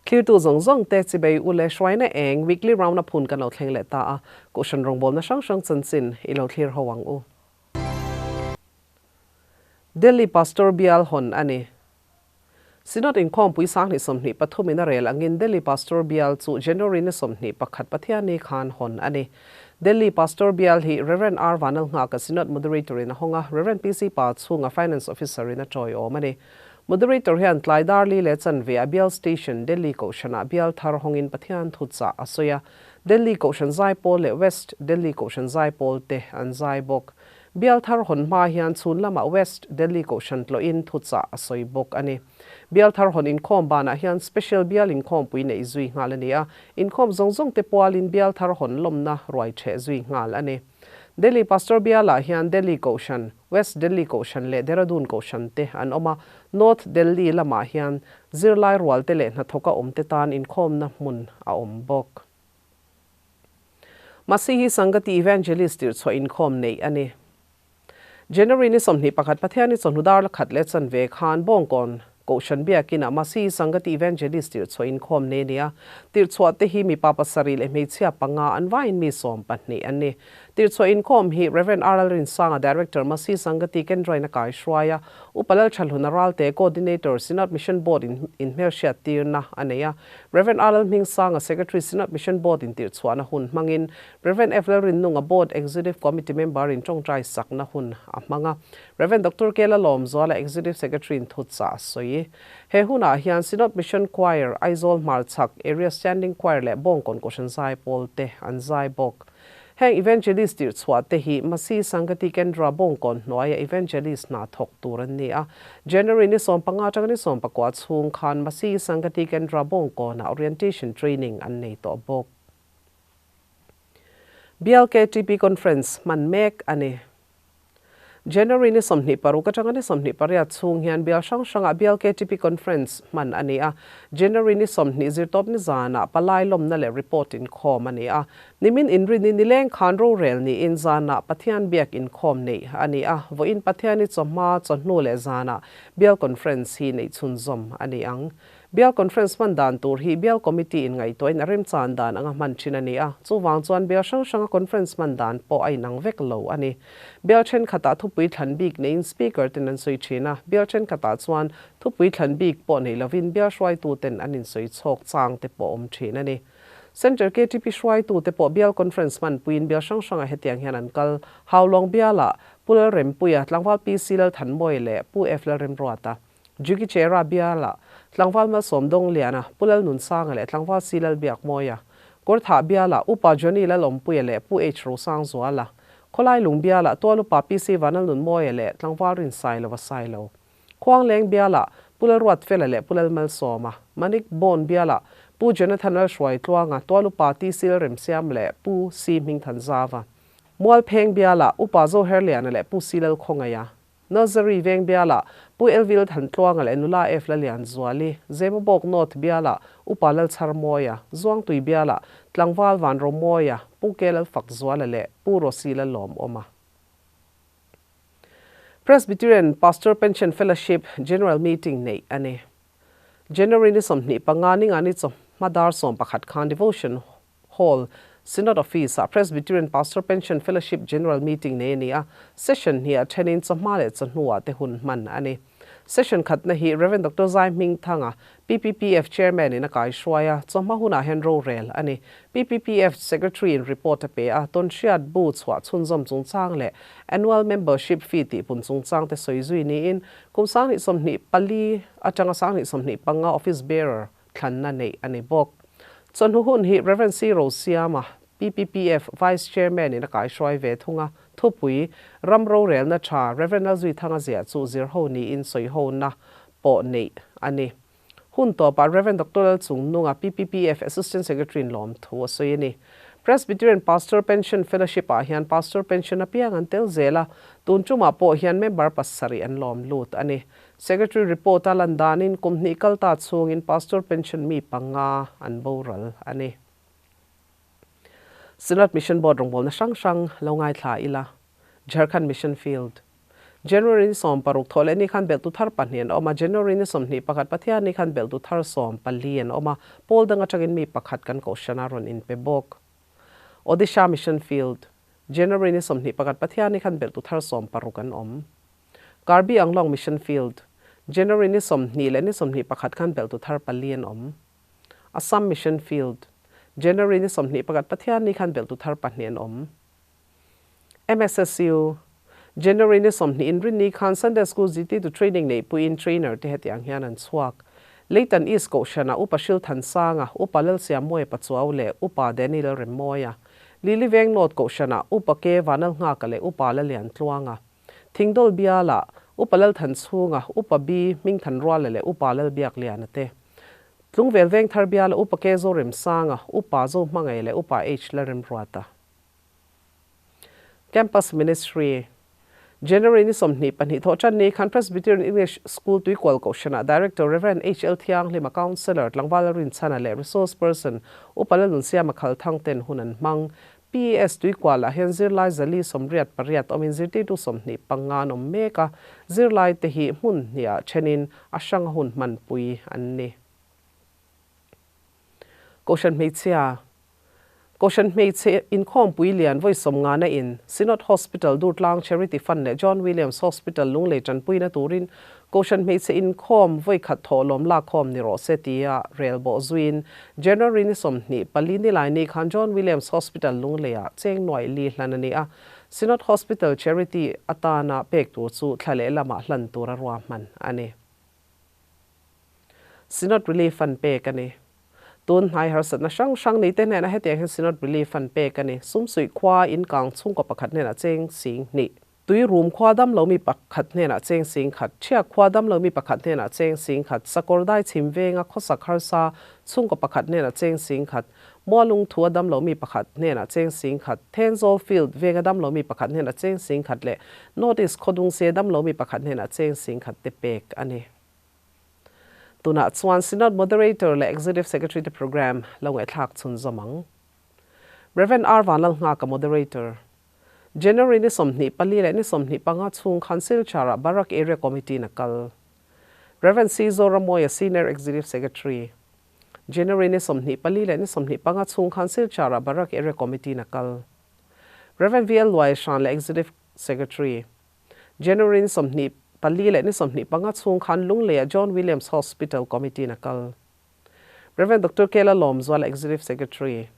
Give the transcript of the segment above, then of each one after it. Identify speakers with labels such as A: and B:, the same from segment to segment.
A: Thlirtu zawng zawng te chibei u le hruaina eng weekly round up hun kan lo thleng leh ta a, Kohhran rawngbawlna hrang hrang chanchin i lo thlir ho ang u. Delhi Pastor bial hawn a ni. Synod inkhawmpui 2023 in a rel angin Delhi Pastor bial chu January ni 21 Pathianni khan hawn a ni. Delhi Pastor bial hi Rev. R Vanlalnghaka Synod Moderator in a hawng a, Rev. PC Pa chhunga Finance Officer in a tawiawm a ni. Moderator hian tlai darli leh chanve a bial station Delhi Kohhranah bial thar hawngin Pathian thu chah a sawi a. Delhi Kohhran Zaipawl leh West Delhi Kohhran Zaipawl te an zai bawk. Bial thar hawn hma hian chhun lamah West Delhi Kohhran tlawhin thu chah a sawi bawk a ni. Bial thar hawn inkhawm banah hian Special Bial inkhawmpui neih zui nghal a ni a, inkhawm zawng zawng te pualin Bial thar hawn lawmna ruai ṭheh zui nghal a ni. Delhi Pastor Bialah hian Delhi Kohhran, West Delhi Kohhran leh Dehradun Kohhran te an awm a, North Delhi lamah hian zirlai rualte leh hnathawka awmte tan inkhawmna hmun a awm bawk. Masihi Sangati Evangelist tirhchhuah inkhawm neih a ni. January ni 21 Pathianni chawhnu dar la khat leh chanve khan Bawngkawn Kohhran Biakinah Masihi Sangati Evangelist tirhchhuah inkhawm nei a ni a. Tirhchhuah te hi mipa pasarih leh hmeichhia panga an vaiin mi 12 an ni. Tirhchhuah inkhawm hi Rev. R. Rinsanga, Director, Masihi Sangati Kendrain a kaihruai a, Upa Lalthahluna Ralte, Coordinator, Synod Mission Board in inhmelhriat tirna a nei a. Rev. R. Lalhmingsanga, Secretary, Synod Mission Board in tirhchhuahna hun hmangin Rev. F. Lalrinnunga, Board Executive Committee member in tawngtai sakna hun a hmang a. Rev. Doctor K. Lalawmzuala, Executive Secretary in thutchah a sawi. He hunah hian Synod Mission Choir, Aizawl Hmarchhak Area Standing Choir leh Bawngkawn Kohhran Zaipawl te an zai bawk. Heng Evangelist tirhchhuah te hi Masi Sangati Kendra Bawngkawn hnuaia Evangelist hna thawk tur an ni a. January ni 15 atanga ni 19 chhung khan Masi Sangati Kendra Bawngkawnah Orientation Training an nei tawh bawk. Bial KTP Conference hman mek a ni. January ni 26 atanga ni 28 chhung hian bial hrang hrangah Bial KTP Conference hman a ni a. January ni 20 zirtawp ni zanah palai lawmna leh report inkhawm a ni a. Nimin inrini nileng khan rorel niin zanah Pathian biak inkhawm neih a ni a. Vawiin Pathiani chawhma, chawhnu leh zanah Bial Conference hi neih chhunzawm a ni ang. Bial Conference hman dan tur hi Bial Committee in ngaihtuahin a remchan dan anga hman thin a ni a, chuvang chuan Bial hrang hranga Conference hman dan pawh a inang vek lo a ni. Bial thenkhatah thupui thlan bik neiin Speaker ten an sawi thin a, Bial thenkhatah chuan thupui thlan bik pawh nei lovin Bial hruaitu ten an insawi chhawk chang te pawh awm thin a ni. Centre KTP hruaitu te pawh Bial Conference hmanpuiin Bial hrang hrangah hetiang hian an kal, Haulawng Bialah Pu Lalrempuia, Tlangval PC Lalthanmawia leh Pu F Lalremruata. Juki Chera biala, Tlangval Malsawm Dongliana, Pu Lalnunsanga leh Tlangval Si Lalbiakmawia, Kawrthah biala, Upa Johnny Lalawmpuia leh Pu H Rosangzuala, Khawlai Lung biala, Tual Upa PC Vanlalnunmawia leh Tlangval Rinsailova Sailo, Khuangleng biala, Pu Lalruatfela leh Pu Lalmalsawma, Manik Bawn biala, Pu Jonathan Lalhruaitluanga, Tual Upa TC Lalremsiam leh Pu C Hmingthanzava, Mualpheng biala, Upa Zoherliana leh Pu C Lalkhawngaia. Nursery veng bialah Pu Elvil Thantluanga leh Nula F Lalianzuali, Zemabawk North bialah Upa Lalchharmawia, Zuangtui bialah Tlangval Vanromawia, Pu Ke Lalfakzuala leh Pu Rosy Lalawmawma. Presbyterian Pastor Pension Fellowship General Meeting neih a ni. January ni 25 ninga ni chawhma dar 11 khan Devotion Hall, Synod Office-ah Presbyterian Pastor Pension Fellowship General Meeting nei a ni a, session hnih a thenin chawhma leh chawhnuah te hun hman a ni. Session khatna hi Rev. Doctor Zai Hmingthanga, PPPF Chairman in a kaihruai a, chawhma hunah hian rorel a ni. PPPF Secretary in report a pe a, tawnhriat bu chhuah chhunzawm chungchang leh Annual Membership Fee tihpun chungchang te sawi zui niin kum 2024 atanga 2025 Office Bearer thlanna neih a ni bawk. Chawhnu hun hi Rev. C. Rosiama, PPPF Vice Chairman in a kaihruai ve thung a, thupui, Ram rorelna tha Rev. Lalzuithanga ziah chu zirho niin sawihona pawh neih a ni. Hun tawpah Rev. Doctor Lalchungnunga, PPPF Assistant Secretary in lawmthu a sawi a ni. Presbyterian Pastor Pension Fellowship ah hian Pastor Pension apiang an tel zel a, tun tumah pawh hian member pasarih an lawm lut a ni. Secretary report a lan danin kum hnih kal ta chhungin Pastor pension mi panga an boral a ni. Synod Mission Board rawngbawlna hrang hrang lo ngaithla ila. Jharkhand Mission Field. January ni 16 Thawhlehni khan belhtu thar pahnih an awm a, January ni 21 Pathianni khan belhtu thar 14 an awm a, pawl dang atangin mi pakhat kan kohhran a rawn inpe bawk. Odisha Mission Field, January ni 21 Pathianni khan belhtu thar 16 an awm. Karbi Anglong Mission Field, January ni 20 leh ni 21 khan belhtu thar pali an awm. Assam Mission Field, January ni 21 Pathianni khan belhtu thar pahnih an awm. MSSU, January ni 20 Inrinni khan Sunday School zirtirtu training neih puiin trainer te hetiang hian an chhuak. Leitan East Kohhranah Upa Hrilthansanga, Upa Lalsiammuaia Pachuau leh Upa Danny Lalremmawia, Lili Veng North Kohhranah Upa Ke Vanalnghaka leh Upa Laliantluanga, Thingdawl Bialah Upa Lalthanchhunga, Upa B Hmingthanruala leh Upa Lalbiakliana te, Tlungvel Vengthar Bialah Upa Ke Zoremsanga, Upa Zohmangaih leh Upa H Lalremruata. Campus Ministry, January ni 22 thawhtan ni khan Presbyterian English School Tuikual Kohhranah Director Rev. HL Thianghlima Counsellor Tlangval Rinchhana leh Resource Person Upa Lalnunsiama Khalthang ten hun an hmang. PES Tuikualah hian zirlai 188 awmin zirtirtu 25 an awm mek a, zirlai te hi hmun hniah thenin a hranga hun hmanpui an ni. Kohhran hmeichhia Kohhran hmeichhe inkhawmpui lian vawi sawmngana in Synod Hospital Durtlang Charity Fund leh John Williams Hospital Lunglei tanpuina turin Kohhran hmeichhe inkhawm vawi khat thawhlawm lakkhawm ni rawh se tia rel bawh zuiin January ni 24 nilai ni khan John Williams Hospital Lungleiah cheng nuaih li hlan a ni a, Synod Hospital Charity atana pek tur chu thla leh lamah hlan tura ruahman a ni. Synod Relief Fund pek a ni. Tun hnai harsatna hrang hrang ni te hnenah hetiang hian Synod Relief Fund pek a ni. Sumsuih khua in kang chhungkaw pakhat hnenah cheng sing hnih. Tui rum khua dam lo mi pakhat hnenah cheng sing khat. Thiak khua dam lo mi pakhat hnenah cheng sing khat. Sakawr dai chhim venga khawsak harsa chhungkaw pakhat hnenah cheng sing khat. Mualung thua dam lo mi pakhat hnenah cheng sing khat. Thenzawl field venga dam lo mi pakhat hnenah cheng sing khat leh North East khawdung se dam lo mi pakhat hnenah cheng sing khat te pek a ni. Tunah chuan Synod Moderator leh Executive Secretary te programme lo ngaihthlak chhun zawm ang. Rev. R. Vanlalnghaka Moderator. January ni 24 leh ni 25 chhung khan Silchar-ah Barak Area Committee-in a kal. Rev. C. Zoramawia Senior Executive Secretary. January ni 24 leh ni 25 chhung khan Silchar-ah Barak Area Committee-in a kal. Rev. V. L. Luaihran leh Executive Secretary. January ni 24 leh ni 25 chhung khan Lungleiah John Williams Hospital Committee-in a kal. Rev. Doctor Kela Lawmzuala Executive Secretary.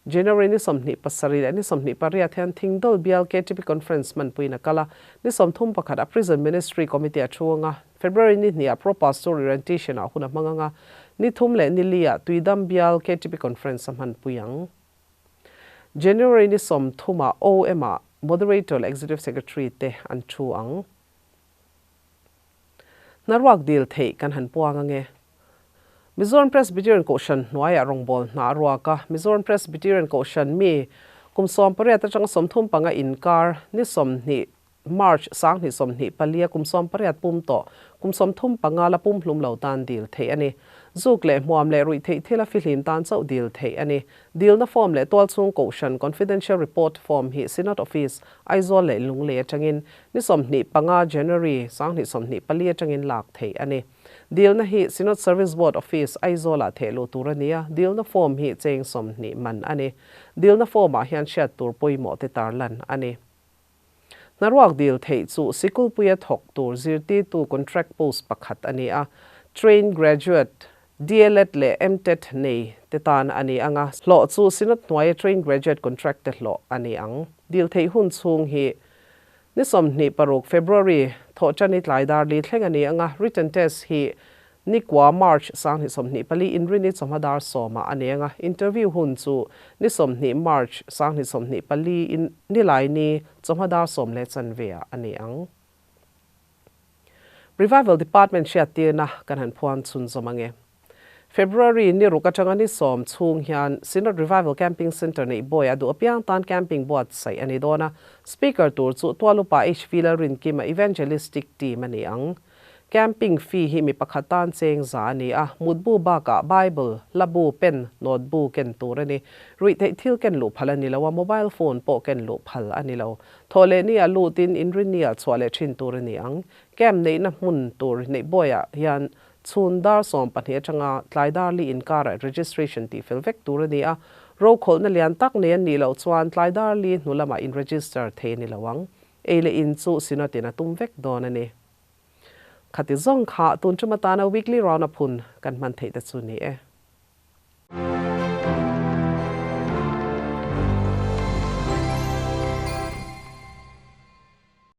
A: January ni 27 leh ni 28 hian Thingdawl Bial KTP Conference hmanpuiin a kal a, ni 31 a Prison Ministry Committee a thu ang a, February ni hnih ah Pro Pastor Orientation ah hun a hmang ang a, ni thum leh ni li ah Tuidam Bial KTP Conference a hmanpui ang. January ni 30 ah OM ah Moderator leh Executive Secretary te an thu ang. Hnaruak dil theih kan han puang ange. Mizoram Presbyterian Kohhran hnuaiah rawngbâwl hna a ruak a, Mizoram Presbyterian Kohhran mi kum 18 atanga 35 inkar ni 20 March 2024 a kum 18 pum tawh kum 35 la pum hlum lo tan dil theih a ni. Zuk leh hmuam leh ruih theih thil a fihlim tan chauh dil theih a ni. Dilna form leh tualchhung Kohhran Confidential Report form hi Synod Office, Aizawl leh Lunglei atangin ni 25 January 2024 atangin lak theih a ni. Dilna hi Synod Service Board Office, Aizawl-ah thehluh tur a ni a, dilna form hi cheng 20 man a ni. Dilna form-ah hian hriat tur pawimawh te tarlan a ni. Hnaruak dil theih chu sikulpuia thawk tur zirtirtu contract post pakhat a ni a, trained graduate, D.El.Ed leh M.Ted nei te tan a ni ang a, hlawh chu Synod hnuaia trained graduate contract te hlawh a ni ang. Dil theih hun chhung hi ni 26 February thawhṭan i tlai dar li thleng a ni ang a, written test hi Ni kua March 2024 inrin i chawhma dar sawmah a neng a, interview hun chu ni 20 March 2024 in nilai ni chawhma dar sawm leh chanveah a ni ang. Revival Department hriattirna kan han phuan chhunzawm ange. February ni ruk atanga ni sawm chhung hian Synod Revival Camping Centre neih bawi a duh apiang tan camping buatsaih a ni dawn a, Speaker tur chu Tualupa HV Lalrinkima Evangelistic Team a ni ang. Camping fee hi mi pakhat tan cheng 100 a ni a, mutbu bakah Bible, hlabu, pen, note-bu ken tur a ni. Ruihtheih thil ken luh phal a ni lo a, mobile phone pawh ken luh phal a ni lo. Thawhlehni-ah lutin Inrinni-ah chhuah leh thin tur a ni ang. Camp neihna hmun tur Neihbawiah hian chhun dar 12 atanga tlai dar li inkarah registration tihfel vek tur a ni a, rokhawlhna lian tak nei an nih loh chuan tlai dar li hnu lamah in register thei a ni lo ang. Ei leh in chu Synod-in a tum vek dawn a ni. Khati zawng kha tun tum atana weekly round-up hun kan hman theih te chu ni e.